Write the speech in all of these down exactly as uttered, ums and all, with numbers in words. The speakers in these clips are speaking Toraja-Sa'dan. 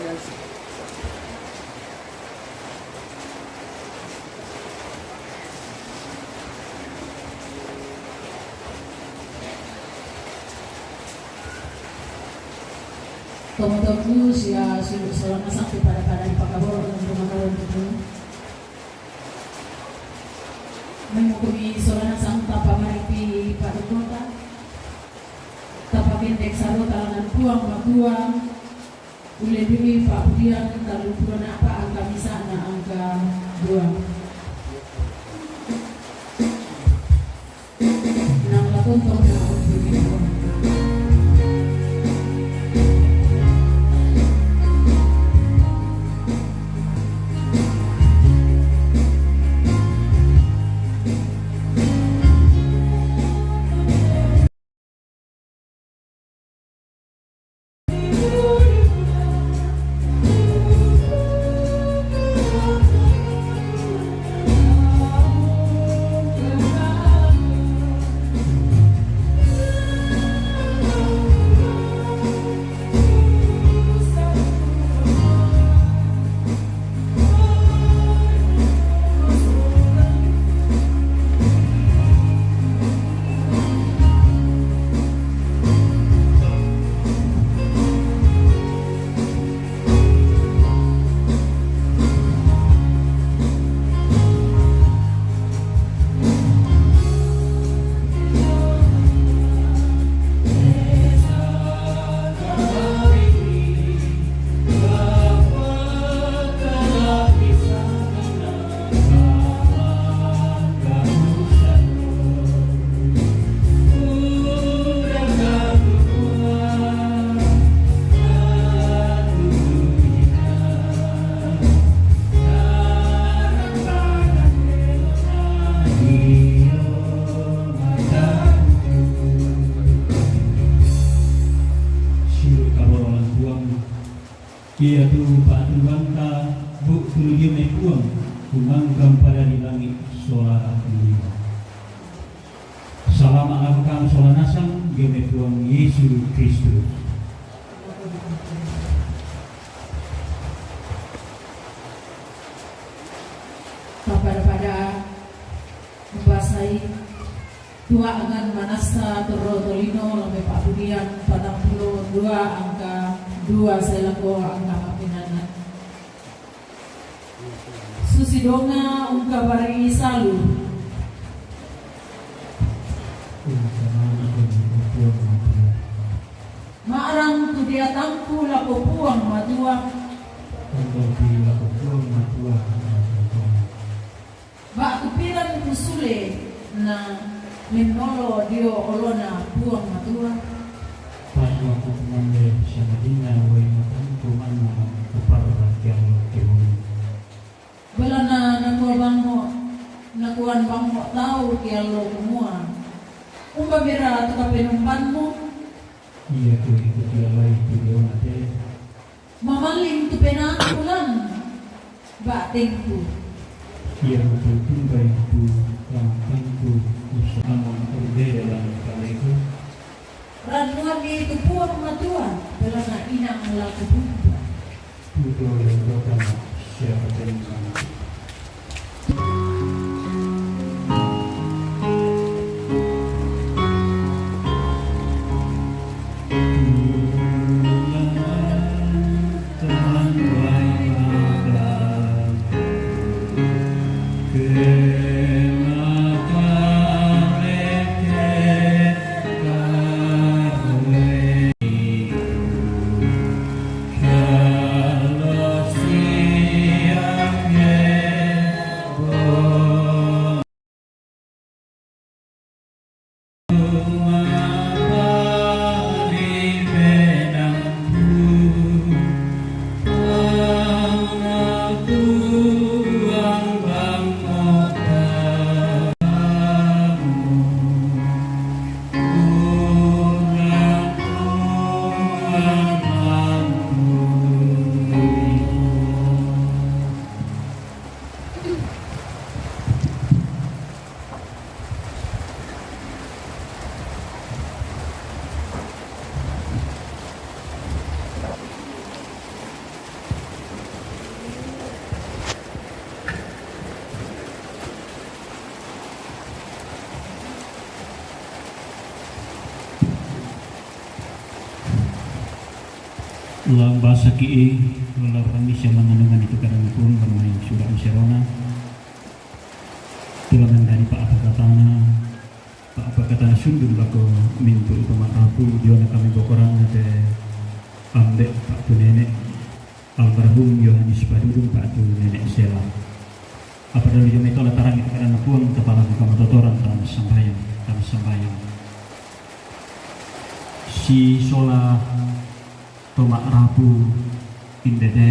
Tomo-tomo sia su-, sola nasang tu pada-pada di pakaboro dengan rumah kawan itu. Mengukumi sola nasang tapa mari pi padukota. Tapa kendek saro talangan Puang matua. Ule dui pa'budian talu pulu napa angka misa na angka dua. Nang latontong na untuk itu. Siruk kaborolan Puang, ia tu pa'tunduanta, bu tuludio me Puang, tumangkang pada di langit sola atu. Salama' lako kam sola nasang, dio me Puang Yesu Kristus. Papada-pada umbasai tua'gan manassa torro tolino lambe pa'budian patampulo dua angka dua sae lako angka ma'penanna. Susidonga ungkabari salu. Ma'rang tu diatangku lako Puang Matua. Ba'tu piran kusule na mennolo dio olona Puang Matua. Pa'nua kukumande sangadinna uai matangku manna kuparra kiallo kemui. Belanna nakua bangngo, nakuan bangngo tau kiallo kumua, umba bira tu kapenombanmu? Ia tu ikutialai tu diona te. Mamalling tu penaangku lan batengku. Ia mapultumbai tu tangkangku usaha mengkordele lan kaleku. Rannuanni tu Puang Matua, belanna inang la kupumpa. Tudo le kota siapa tentang. La umbasaki i, la urang ni sia manganungan itu kadanna Puang, la mai sura' ni serona. Tu la mandadi pa'apakatana, pa'apakatana sundun lako mintu' to ma'rapu diona kami bokoranna te Ambe' ba'tu Nene', almarhum Yohanes Padudung ba'tu Nene' Sela. Apa dalu jomai to la tarang itu kadanna Puang, tapalaku kamatotoran, tama sambayang, tama sambayang. Sisola to ma'rapu inde te,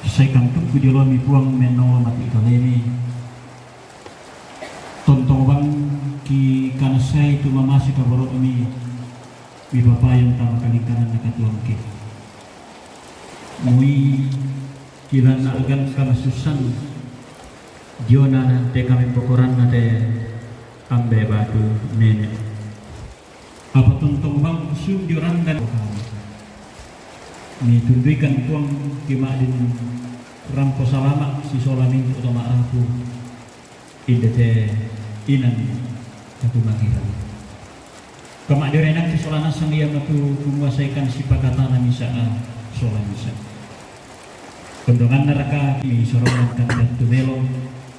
sai kantukku diolomi Puang mennolo mati' kalemi. Tontong bang kikanassai tu mamase kaboro'mi, mipapayung tama kalingkanganna katuoangki. Moi kilanna agan kamasussan diona te kami bokoranna te Ambe' ba'tu Nene'. Apa tontong bang sun dio randan mitunduikan Puang ki ma'din rampo salama' sisola mintu' to ma'rapu inde te inan katumangiran. Kama'diorenakki sola nasang ia matu kumasaikan sipakatana misa' sola misa'. Kondonganna raka ki sorongan kan tu melo,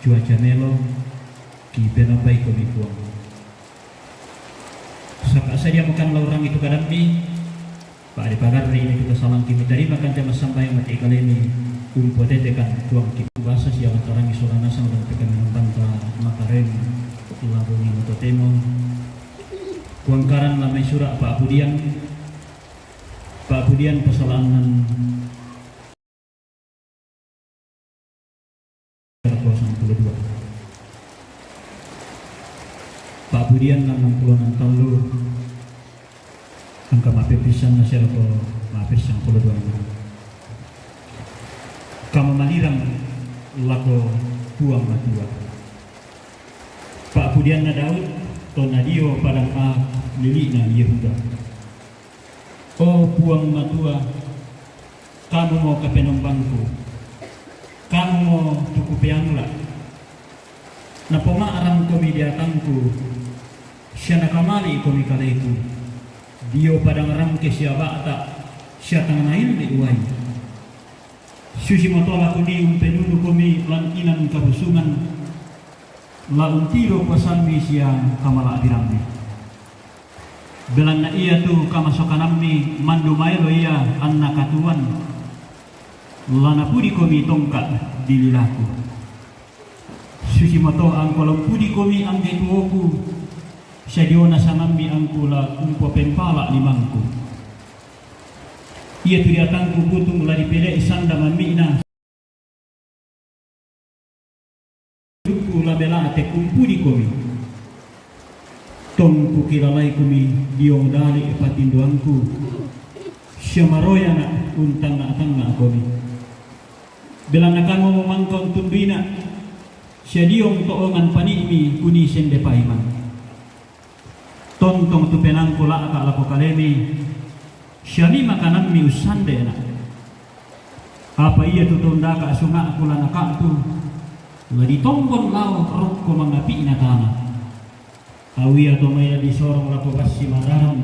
cuaca melo, kipenombai komi Puang. Saka' sadiamokan laurang itu kadammi, pa'de pagarri'ni tu kasalangki, mitarimakan te massambayang mati' kalemi, umpotetekan Puangki. Basa sia matarangi sola nasang dan pekaminan banta makarem, ilabungi mutotemo. Kuangkaran la mai sura' pa'pudian, pa'pudian pasala'annan Sera ko sangpulo dua. Pa'pudian annang pulo tallu, angka ma'pepissanna sera ko ma'pessangpulo dua. Kamamalirang lako Puang Matua. Pa'pudianna Daud, to nadio padang Maak, lili'na Yehuda. O Puang Matua, Kamumo kapenombangku, Kamumo tu kupeangla'. Napoma'rangkomi deatangku, sia nakamali'komi kaleku. Dio padang rangke sia ba'ta', sia tang naelli' uai. Susimoto la kunii umpenunukomi lan inan kabusungan, la untiro kuasammi sia kamala'birammi. Belanna iatu kamasokanammi mandu maelo ia anna katuoan, la napudikomi tongka' di lilaku. Susimoto angko la umpudikomi angge tuoku, sia diona sangammi angku la umpopempala' limangku. Iatu deatangku butung la dipele'i sanda mammi'na. Dukku la mela'te kumpudikomi. Tong kukilalaikomi diong dali' patindoangku, sia maroyana' untangnga'-tangnga'komi. Belanna Kamumo mangka untunduina', sia diong to'ongan pani'mi kunii sende paimang. Tontong tu penaangku la'ka' lako kalemi, sia mi makanammi ussandena'. Apa iatu to undaka' sunga'ku la naka'tu, la ditombon lao' rokko mangapi'na tana. Au ia to mai la disorong lako bassi mararam,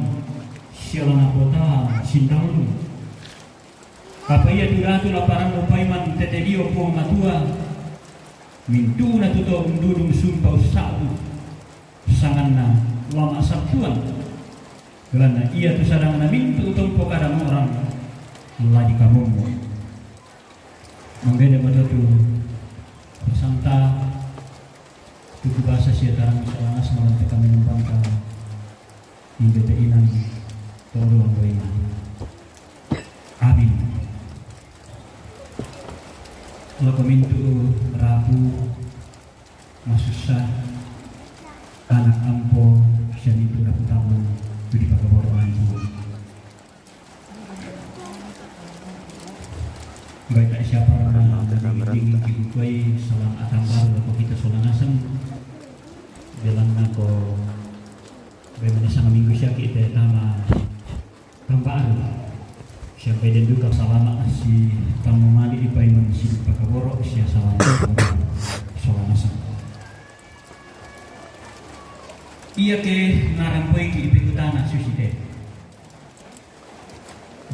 sia la napotang sindallung. Apa iatu datu la parammu paimang tete dio Puang Matua, mintu'na tu to undudung sumpa ussa'bu, sanganna la ma'sattuan. Belanna iatu sadang na mintu' to umpokada morang la dikamummu. Manggenemo to tu santa, tu kubasa sia tarang sola nasang lan te kami numpangka inde te inan tolo amboina. Amin. Lako mintu' rapu masussa, anak ampo, sia mintu' rapu tamung tu dipakaboro' antu. Baik, tak siapa pernah dingin kibukuai salam atang baru lako kita sola nasang. Belanna ko baik mane sanga minggu siaki te tama tambaru. Siampai den duka salama' si tammu mali' ipaimang si pakaboro' sia salama' sola nasang. Iake narampoiki ipekutana susi te.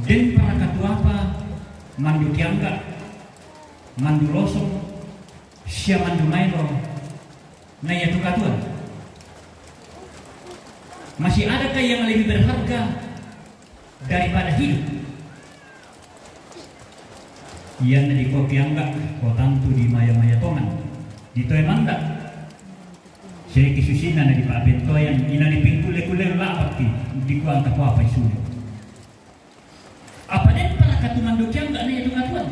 Den para katuapa mandu kiangga, mandu losong, sia mandu maelo na iatu katuan? Masih adakah yang lebih berharga daripada hidup? Ianna dikua kiangga, ko tantu dimaya-maya tongan, ditoe manda. Seki susina na dipabentoyan, ina dipingkule-kule lapakki, dikua anta kuapa isule. Apa den para katu mandu kiangga na iatu katuan?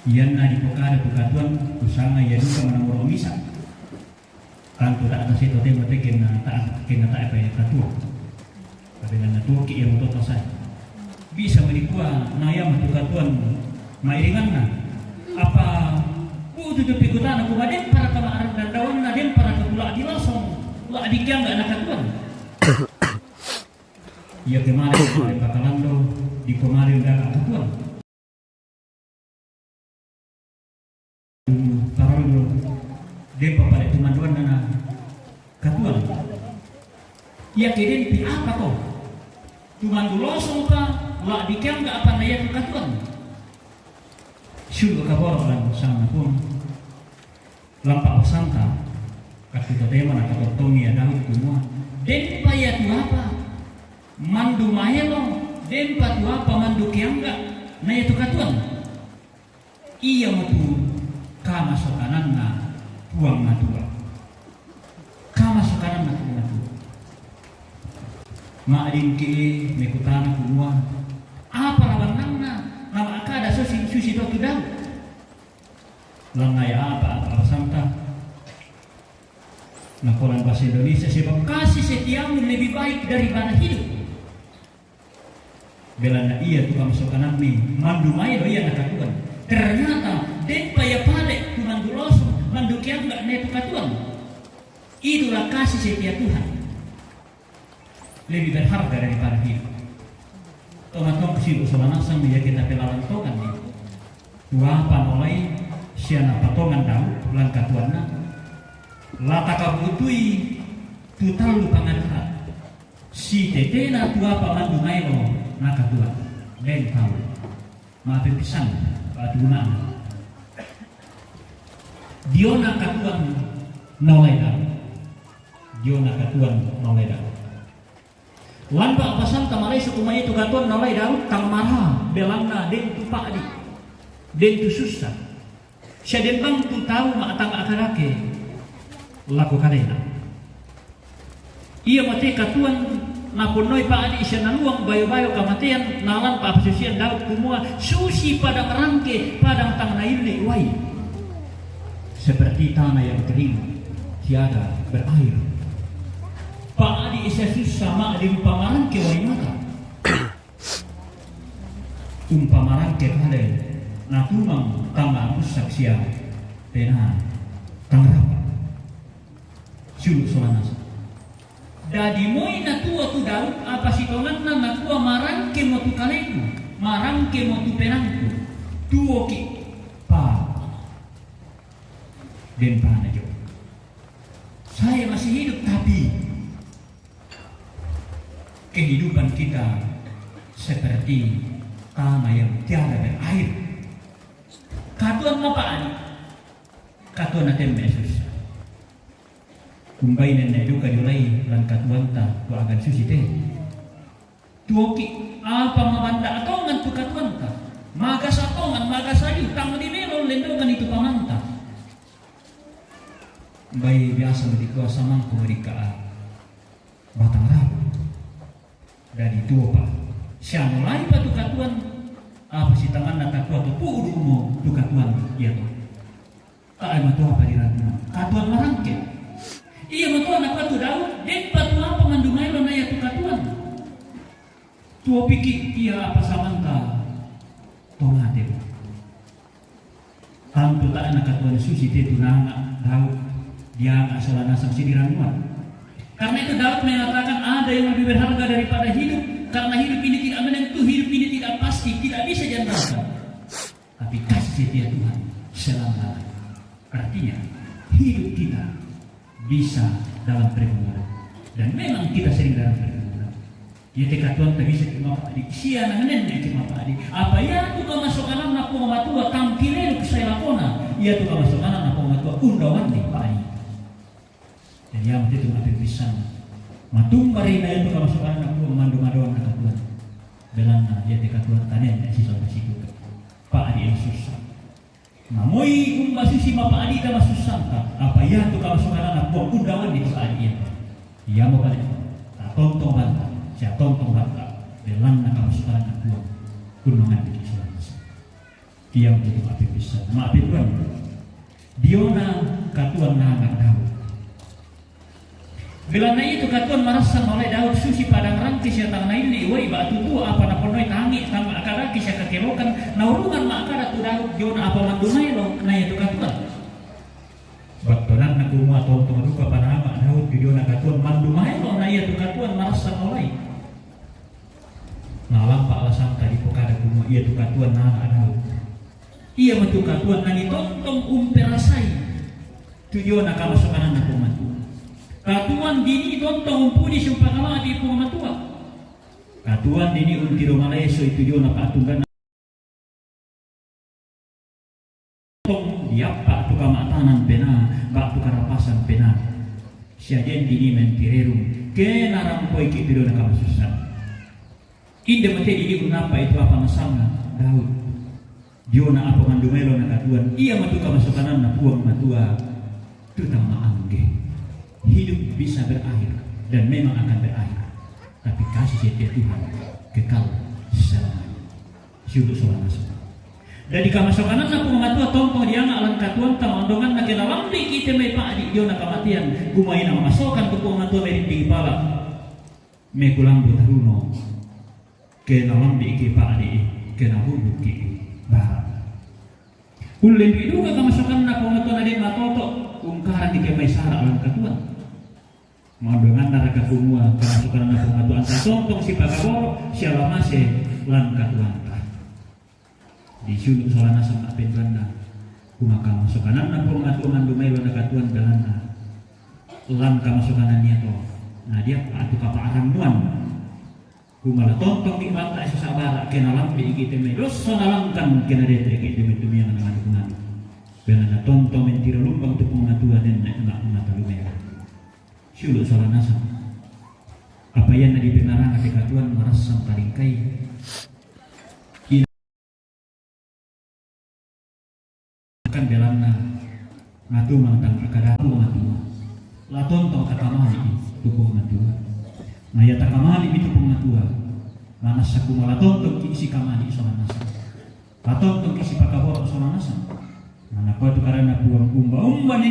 Ianna dipokada tu katuan, kusanga ia duka manamoro misa. Tantu ta'a ta seto temo te kenna ta'a, kenna ta'a pa katuan. Tapi nana tuoki ia motota sai. Bisa mo dikua na ia matu katuan mairinganna. Apa butu tu pikutana kuma den para kama aran dandawanna, den para katula di losong, la di kiangga na katuan. Ia kemari, kemari pakalando, di kemari undaka katuan. Parallu, depa pale tumanduanna na katuan. Ia ke denpi apa to? Tumandu losong pa, la di kiangga apa na iatu katuan? Sulu kaboro lan sana pun. Lampa pasanta, katu totemo na katottongi ia Daud kumua, denpa iatu apa mandu maelo, denpa tu apa mandu kiangga na iatu katuan? Ia mo tu kamasokananna Puang Matua. Kamasokananna Puang Matua. Ma'dinki mekutana kumua, apa rabannanna na ma'kada susi, susi to tu Daud? Lanna ia apa, apa pasanta? Nakolan bahasa Indonesia, sebab kasih setiamu lebih baik daripada hidup. Belanna ia tu kamasokanammi mandu maelo ia na katuan. Ternyata denpa ia pale tu mandu losong, mandu kiangga na iatu katuan. Itulah kasih setia Tuhan. Lebih berharga daripada hidup. Tonga-tonga silu sola nasang ia kita pelalan tongan ni. Tuapa nolai sia napatongan Daud lan katuanna. La takabutui tu tallu pangadara. Sitetena tuapa mandu maelo na katuan. Ben tau. Mape pisan, patunan. Diona katuan nolai Daud. Diona katuan nolai Daud. Lanpa pasanta malai suku mai tu katuan nolai Daud tang mara belanna den tu pa'di. Den tu sussa. Sia den bang tu tau ma'tama akadake lako kalena. Ia mate katuan naponnoi pa'di sia naluang bayo-bayo kamatean, nalan pa'pasusian Daud kumua susi padang rangke, padang tang naille wai. Seperti tanah yang kering, tiada berair. Pa'di sia sussa ma'di umpama rangke wai mata. Umpama rangke kale natumang tama mussak sia pena tang rapa. Sulu sola nasang. Dadi moi natuo tu Daud apa sitonganna nakua, marangke mo tu kaleku, marangke mo tu penangku. Tuoki pa. Den pana jo. Saya masih hidup, tapi kehidupan kita seperti tanah yang tiada berair. Katuan mapa'di, katuan natemme sussa. Kumbai nenne duka jolai lan katuanta tu agan susi te. Tuoki apa mabanda tongan tu katuanta. Magasa tongan, magasa ju, tang di melo lendongan itu pamanta. Bai biasa mo dikua samangko mo dikka batang rawa. Dadi tuopa. Siamo laipa tu katuan, apa sitanganna takua tu pudu mo tu katuan ia to. Tae matuapa di ranna. Katuan marangke. Ia matuana katu Daud, denpa tu apa mandu maelo na ia tu katuan. Tuo piki ia apa samanta tongate. Tantu tae nakatuan susi te tu nanga Daud, dianga sola nasang sidirannuan. Karena itu Daud mengatakan ada yang lebih berharga daripada hidup, karena hidup ini tidak menentu, hidup ini tidak pasti, tidak bisa diandalkan. Tapi kasih setia Tuhan selama-lamanya. Artinya hidup kita bisa dalam pergumulan. Dan memang kita sering dalam pergumulan. Iate katuoanta bisa ki' mapa'di', sia nennenna ki' mapa'di'. Apa iatu kamasokananna Puang Matua tangkileluk sai lakona, iatu kamasokananna Puang Matua undawanni pa'di'. Jadi iamo te tu ma'peppissanna. Matumbari na iatu kamasokananna Puang mandu-maduanna katuoan. Belanna iate katuoanta nenne' sisonta situtu. Pa'di' masussa. Namoi umba susi mapa'di'ta masussanta, apa iatu kamasokananna Puang undawanni tu pa'di' iatu. Iamo pale, tatontong banta, sia tontong banta, belanna kamasokananna Puang, kunnonganni ki' sola masa. Iamo te tu ma'peppissanna, ma'peppuan. Diona katuoan nanga Daud. Belanna iatu katuoan marassan malai Daud susi padang rangke sia tang naille' uwai ba'tu tuo, apa naponnoi tangi' tang ma'kadaki sia kakelokan, naurungan ma'kada tu Daud diona apa mandu maelo na iatu katuoan. Battuananna kumua tontong duka panama Daud ri diona katuoan mandu maelo na iatu katuoan marassan malai. Nalampa alasanta dipokada kumua iatu katuoan nanga Daud. Iamo tu katuoan nanitontong umperasai tu diona kamasokananna Puang Matua. Katuoan dini tontong umpudisi umpakala'bi Puang Matua. Katuoan dini untiro malesoi tu diona pa'tundanna. Tong diappa' tu kama'tanan penaa, ba'tu karapasan penaa. Sia den dini mentirerung, ke narampoiki' tu diona kamasussan. Inde mo te dini unnappa'i tu apa nasanna Daud. Diona apa mandu maelo na katuoan, iamo tu kamasokananna Puang Matua, tu tang ma'angge. Hidup bisa berakhir dan memang akan berakhir. Tapi kasih setia Tuhan kekal selamanya. Siulu' sola masa. Jadi kamasokananna Puang Matua tontong dianga' lan katuoanta, maondonganna ke nalambi'ki' te mai pa'di' diona kamatean, kumua inang masokan tu Puang Matua merinding pala'. Mekulambu taruno, ke nalambi'ki' pa'di', ke nabubukki' bara'. Ullendu'i duka kamasokananna Puang Matua na den matoto', ungkaranni ke mai sara' lan katuoan. Maondonganna raka kumua kamasokananna Puang Matua anta tontong sipakaboro' sia la mase lan katuoanta. Disiulu' sola nasang ma'penduanna, kumua kamasokananna Puang Matua mandu maelo na katuoan belanna lan kamasokanan iato, na diappa' tu kapa'rannuan. Kumua la tontongki' banta' sisabara' ke nalambi'ki' te mai dossa nalangkan ke nadete'ki' te mai tumiang na manu-manu. Belanna tontong mentiro lumbang tu Puang Matua nenne' ma-, mata lumea. Siulu' sola nasang. Apa ianna dipennaranga te katuoan marassan palingkai. Kan belanna matumang tang kada Puang Matua. La tontong takamali'i tu Puang Matua. Na ia takamali'i tu Puang Matua, manassa kumua la tontongki' sikamali' sola nasang. La tontongki' sipakaboro' sola nasang. Na nakua tu kadanna Puang, umba-umba neni